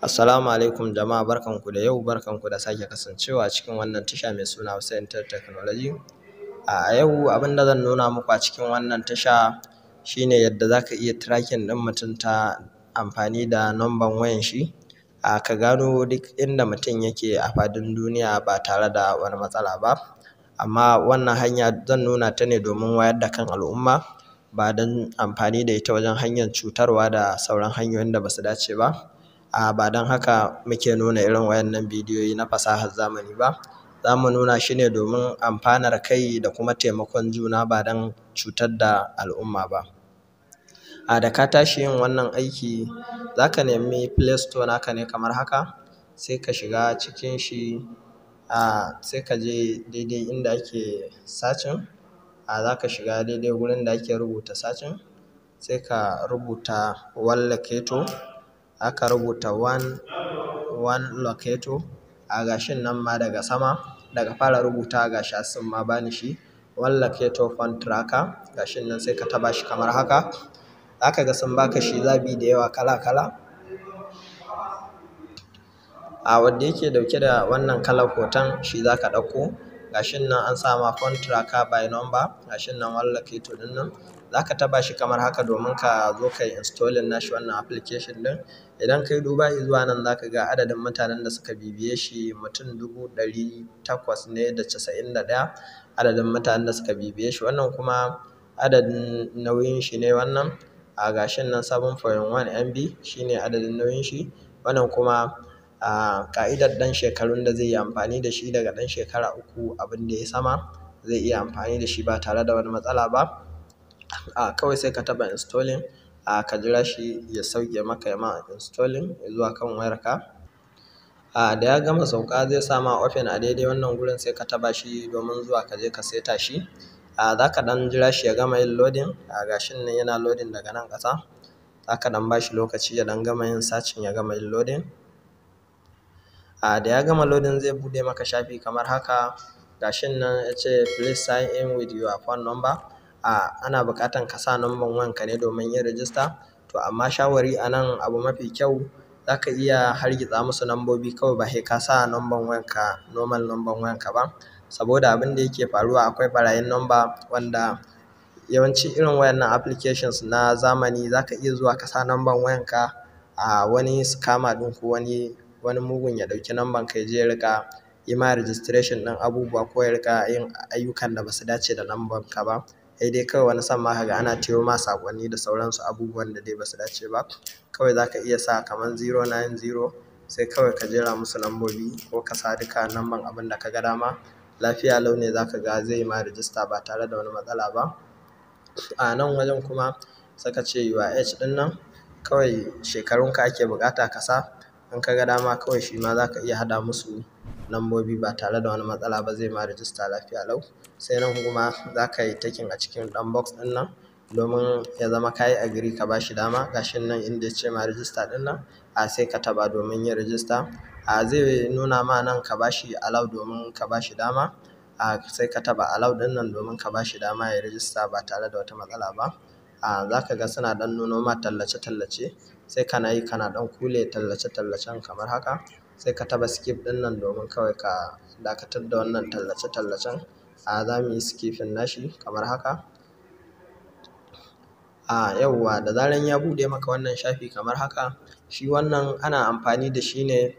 Assalamu alaikum jama'a, barkanku da yau, barkanku da sake kasancewa cikin wannan tasha mai suna Hausa Intel Technology. A yau abin da zan nuna muku a cikin wannan tasha shine yadda za ka iya tracking ɗin mutum ta amfani da numban wayan shi, a ka gano duk inda mutum yake a faɗin duniya ba tare da wani matsala ba. Amma wannan hanya zan nuna ta ne domin wayar da kan al'umma, ba don amfani da ita wajen hanyar cutarwa da sauran hanyoyin da ba su dace ba. Ba don haka muke nuna irin wayannan bidiyoyi na fasahar zamani ba. Za mu nuna shi ne domin amfanar kai da kuma taimakon juna, ba don cutar da al'umma ba. Da ka tashi yin wannan aiki, za ka nemi Play Store naka ne kamar haka, sai ka shiga cikin shi, sai ka je daidai inda ake searching. Za ka shiga daidai wurin da ake rubuta searching, sai ka rubuta One Locator. Aka rubuta One Locator, a gashin nan ma daga sama, daga fara rubuta gashi har sun ma bani shi, One Locator Phone Tracker, gashin nan, sai ka taɓa shi kamar haka. Zaka ga sun baka shi zaɓi da yawa kala kala. A wanda yake ɗauke da wannan kalar hoton shi zaka ɗauko. Gashin nan an sa ma "Phone tracker by number", gashin nan One Locator ɗin nan. Zaka taɓa shi kamar haka domin ka zo ka yi installing nashi wannan application ɗin. Idan kai duba izuwa nan, zaka ga adadin mutanen da suka bibiye shi mutum 800,091, adadin mutanen da suka bibiye shi. Wannan kuma adadin nauyin shi ne wannan. A gashin nan 7.1 MB shine adadin nauyin shi. Wannan kuma a ƙa'idar ɗan shekarun da zai yi amfani da shi, daga ɗan shekara 3 abin da ya sama zai iya amfani da shi ba tare da wani matsala ba. Kawai sai ka taɓa installing, ka jira shi ya sauke maka, ya ma installing zuwa kan wayarka. Da ya gama sauka, zai sa ma "Open" a daidai wannan gurin, sai ka taɓa shi domin zuwa ka je ka saita shi. Za ka ɗan jira shi ya gama yin loading. Gashin nan yana loading daga nan ƙasa. Za ka ɗan ba shi lokaci ya ɗan gama yin searching, ya gama yin loading. Da ya gama loading, zai buɗe maka shafi kamar haka. Gashin nan ya ce, "Please sign in with your phone number." Ana buƙatan ka sa numban wayanka ne domin yin register. To amma shawari a nan, abu mafi kyau, za ka iya hargitsa musu lambobi kawai, ba sai ka sa numban wayanka, normal numban wayanka ba. Saboda abin da yake faruwa, akwai ɓarayin number, wanda yawanci irin wayannan applications na zamani, za ka iya zuwa ka sa numban wayanka, a wani scammer ɗin ko wani mugun ya ɗauki numban ka, ya je ya riƙa yi ma registration ɗin abubuwa ko ya riƙa yin ayyukan da ba su dace da numban ka ba. Sai dai kawai wani sa'an ma ka ga ana turo ma saƙonni da sauransu, abubuwan da dai ba su dace ba. Kawai za ka iya sa kamar 090, sai kawai ka jera musu lambobi ko ka sa duka numban abin da ka ga dama. Lafiya lau ne za ka ga zai yi ma register ba tare da wani matsala ba. A nan wajen kuma suka ce "Your age" ɗin nan, kawai shekarunka ake buƙata ka sa. In ka ga dama, kawai shi ma za ka iya haɗa musu lambobi ba tare da wani matsala ba, zai ma register lafiya lau. Sai nan kuma za ka yi ticking a cikin ɗan box ɗin nan domin ya zama ka yi agree, ka ba shi dama. Gashin nan inda ya ce ma "Register" ɗin nan, sai ka taɓa domin yin register. Zai nuna ma nan ka ba shi allow domin ka ba shi dama. Sai ka taɓa "Allow" ɗin nan domin ka ba shi dama ya register ba tare da wata matsala ba. Za ka ga suna ɗan nuno ma tallace-tallace, sai kana yi kana ɗan kule tallace-tallacen kamar haka. Sai ka taɓa "Skip" ɗin nan domin kawai ka dakatar da wannan tallace-tallacen. Za mu yi skipping nashi kamar haka. Yauwa, da zaran ya buɗe maka wannan shafi kamar haka, shi wannan ana amfani da shi ne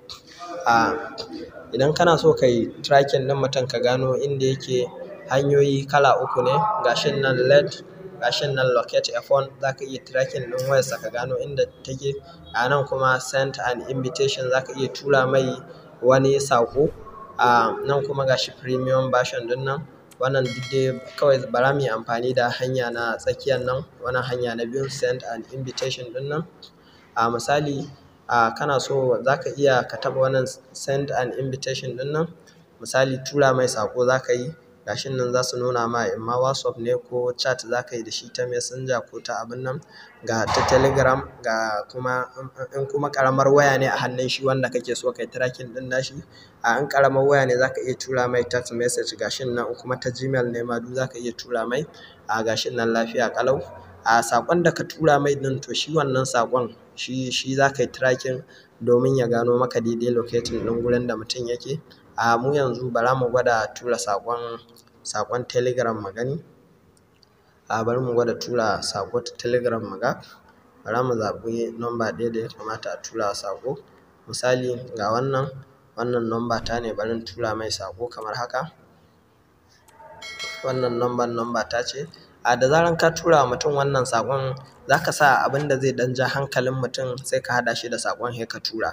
idan kana so ka yi tracking ɗin mutum, ka gano inda yake. Hanyoyi kala uku ne. Gashin nan let, gashin nan locate a phone, za ka iya tracking ɗin wayarsa ka gano inda take. A nan kuma send an invitation, za ka iya tura mai wani saƙo. Nan kuma gashi premium version ɗin nan. Wannan duk dai kawai bara mu yi amfani da hanya na tsakiyan nan, wannan hanya na biyun, send an invitation ɗin nan. A misali, kana so, za ka iya ka taɓa wannan send an invitation ɗin nan. Misali, tura mai saƙo za ka yi. Gashin nan za su nuna ma imma WhatsApp ne ko chat za ka yi da shi ta Messenger ko ta abin nan, ga ta Telegram, ga kuma in kuma ƙaramar waya ne a hannun shi wanda kake so kai tracking ɗin nashi. A in ƙaramar waya ne za ka iya tura mai text message, gashin nan, in kuma ta Gmail ne ma duk za ka iya tura mai. A gashin nan lafiya ƙalau. A saƙon da ka tura mai ɗin, to shi wannan saƙon shi za ka yi tracking domin ya gano maka daidai locating ɗin gurin da mutum yake. A mu yanzu bara mu gwada tura saƙon Telegram mu gani. A bari mu gwada tura saƙo ta Telegram mu ga. Bara mu zaɓi number ɗaya da ya kamata a tura saƙo. Misali ga wannan number ta ne, bari in tura mai saƙo kamar haka. Wannan number ta ce. A da zaran ka tura wa mutum wannan saƙon, za ka sa abin da zai ɗan ja hankalin mutum, sai ka haɗa shi da saƙon sai ka tura.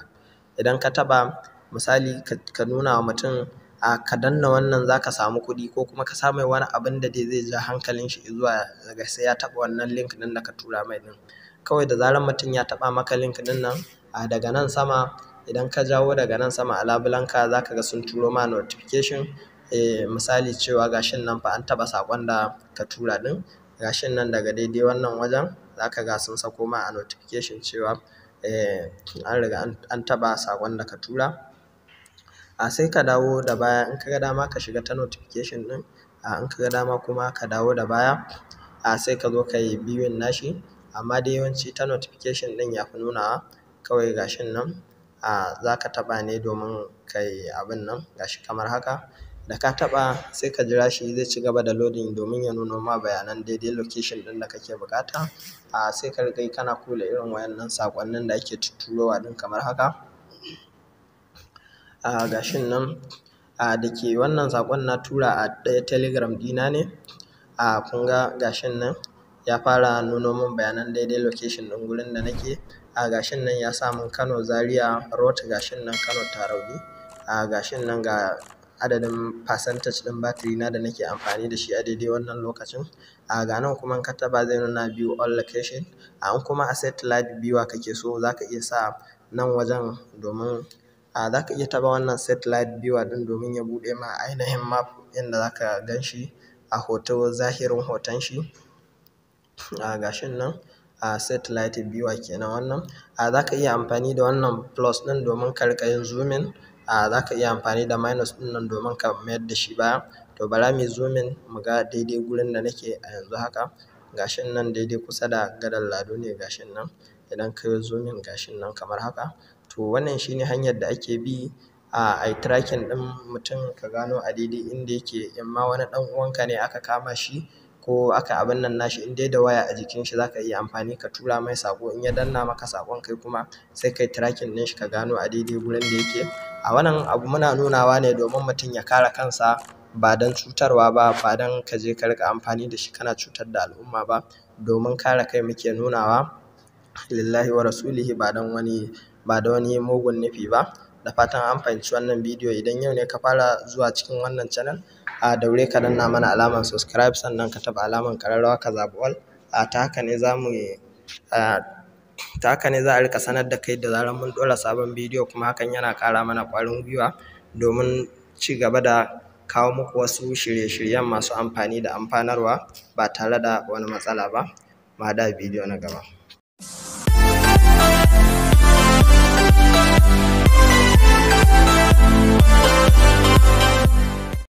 Idan ka taɓa, misali ka nuna wa mutum a ka danna wannan za ka samu kuɗi, ko kuma ka sa mai wani abin da dai zai ja hankalin shi zuwa ga sai ya taɓa wannan link ɗin da ka tura mai ɗin. Kawai da zaran mutum ya taɓa maka link ɗin nan, a daga nan sama, idan ka jawo daga nan sama a labulenka, za ka ga sun turo ma notification. Misali cewa gashin nan fa an taɓa saƙon da ka tura ɗin. Gashin nan daga daidai wannan wajen za ka ga sun sako ma a notification cewa an riga an taɓa saƙon da ka tura. A sai ka dawo da baya, in ka ga dama ka shiga ta notification ɗin, a in ka ga dama kuma ka dawo da baya, a sai ka zo ka yi viewing nashi. Amma dai yawanci ta notification ɗin ya fi nunawa. Kawai gashin nan a za ka taɓa ne domin ka yi abin nan, gashi kamar haka. Da ka taɓa, sai ka jira shi zai ci gaba da loading domin ya nuno ma bayanan daidai location ɗin da kake buƙata. A sai ka riƙa yi kana kula irin wayannan saƙonnin da ake tutturowa ɗin kamar haka. A gashin nan, a da ke wannan saƙon na tura a ɗaya Telegram ɗina ne. A kun ga gashin nan ya fara nuno min bayanan daidai location ɗin gurin da nake. A gashin nan ya sa mun Kano Zaria Road, gashin nan Kano Tarauni. A gashin nan ga adadin percentage ɗin battery na da nake amfani da shi a daidai wannan lokacin. A ga nan kuma in ka taɓa zai nuna view all location. A in kuma a satellite viewer kake so, za ka iya sa nan wajen domin a za ka iya taɓa wannan satellite viewer ɗin domin ya buɗe ma ainihin map inda za ka gan shi a hoto, zahirin hoton shi. A gashin nan a satellite viewer kenan wannan. A za ka iya amfani da wannan plus ɗin domin ka riƙa yin zooming. A za ka iya amfani da minus ɗin nan domin ka mayar da shi baya. To bara muyi zooming mu ga daidai gurin da nake a yanzu haka. Gashin nan daidai kusa da gadar Lado ne, gashin nan. Idan ka yi zooming, gashin nan kamar haka. To wannan shine hanyar da ake bi a yi tracking ɗin mutum, ka gano a daidai inda yake. In ma wani ɗan uwanka ne aka kama shi ko aka abin nan nashi, in dai da waya a jikin shi, za ka iya amfani ka tura mai saƙo. In ya danna maka saƙon, kai kuma sai kai tracking ɗin shi ka gano a daidai gurin da yake. A wannan abu muna nunawa ne domin mutum ya kare kansa, ba don cutarwa ba, ba don ka je ka riƙa amfani da shi kana cutar da al'umma ba. Domin kare kai muke nunawa lillahi wa rasulihi, ba don wani, ba da wani mugun nufi ba. Da fatan an fahimci wannan bidiyo. Idan yau ne ka fara zuwa cikin wannan channel, a daure ka danna mana alamar subscribe, sannan ka taɓa alamar ƙararrawa ka zaɓi all. A ta haka ne za a riƙa sanar da kai da zarar mun ɗora sabon bidiyo, kuma hakan yana ƙara mana ƙwarin gwiwa domin ci gaba da kawo muku wasu shirye-shiryen masu amfani da amfanarwa ba tare da wani matsala ba. Mu haɗu a bidiyo na gaba.